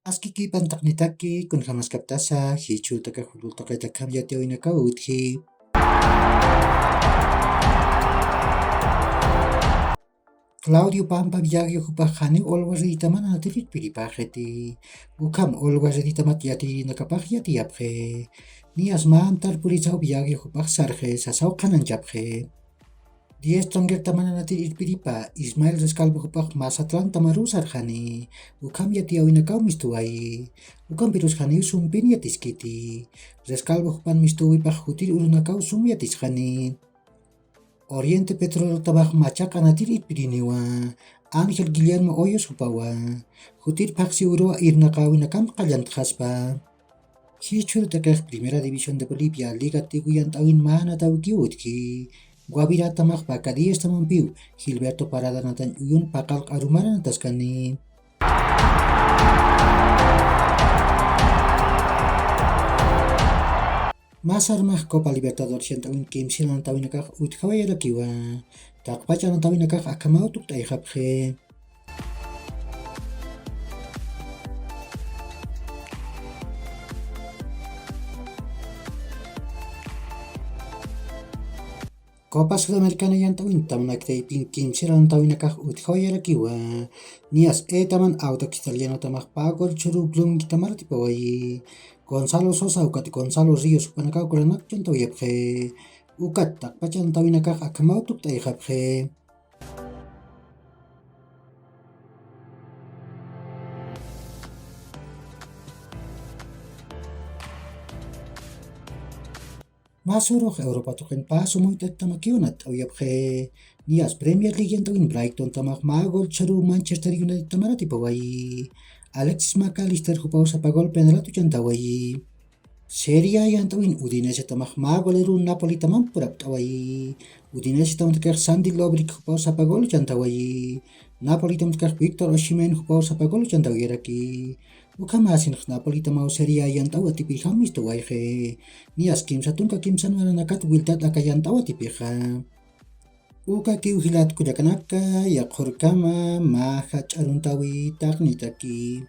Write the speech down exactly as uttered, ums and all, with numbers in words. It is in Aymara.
Askikipan taqnitaki, kunjamaskaptasa, jichhürtakax futbol taqitakham yatiyäwinakaw utji. Claudio Pampa Villagriox jupax janiw Always Readytaman anatir irpiripaxiti. Ukham Always Readytamat yatirinakapax yatiyapxi. Niyas mä amtar purisaw Villagriox jupax sarxi, sasaw qhanañchapxi. Diez Tongertaman anatir irpiripa Ismael Rescalvo jupax Mazatlantamaruw sarxani. Ukham yatiyäwinakaw mistuwayi. Ukampirus janiw sumpin yatiskiti. Rescalvo jupan mistuwipax jutir urunakaw sum yatisxani. Oriente Petroltamax machaq anatir irpiriniwa. Ángel Guillermo Hoyos jupawa. Jutir phaxsi uruwa irnaqäwinakam qallantxaspa. Jichhürtakax Primera División de Bolivia, Liga Tigo yant'äwin mä anatawikiw utji. Guavirátamax Vaca Dieztamampiw, Gilberto Parada natañ uyun paqallq arumar anataskani. Mä sarmax Copa Libertadores yant'äwin kimsir anatawinakax utjawayarakiwa. Taqpach anatawinakax akhamaw tukt'ayxapxi. Copa Sudamericana yant'äwin tamnak taypin kimsir anatawinakax utjawayarakiwa. Niyas Etaman Audax Italianotamax Pagol Churu Blum guitamar atipawayi. Gonzalo Sosa ukat Gonzalo Ríos jupanakaw kuranak chantawayapxi. Ukat taqpach anatawinakax akhamaw tukt'ayxapxi. Mä surux Europa tuqin pä sumuyt'at tamakiw natt'awayapxi. Niyas Premier League yant'äwin Brightontamax mä gol chharuw Manchester Unitedtamar atipawayi. Alexis McAllister jupaw sapa gol penalat uchantawayi. Serie A yant'äwin Udinesetamax mä goleruw Napolitamamp purapt'awayi. Udinesetamtakax Sandy Lovric jupaw sapa gol uchantawayi. Napolitamtakax Victor Osimhen jupaw sapa gol uchantawayaraki. Ukhamäsinx Napolitamaw Serie A yant'äw atipirjam mistuwayxi. Niyas kimsa tunka kimsan maranakat wiltat aka yant'äw atipixa. Ukakiw jilat kullakanaka, yaqhurkama mä jach'a aruntawi taqnitaki.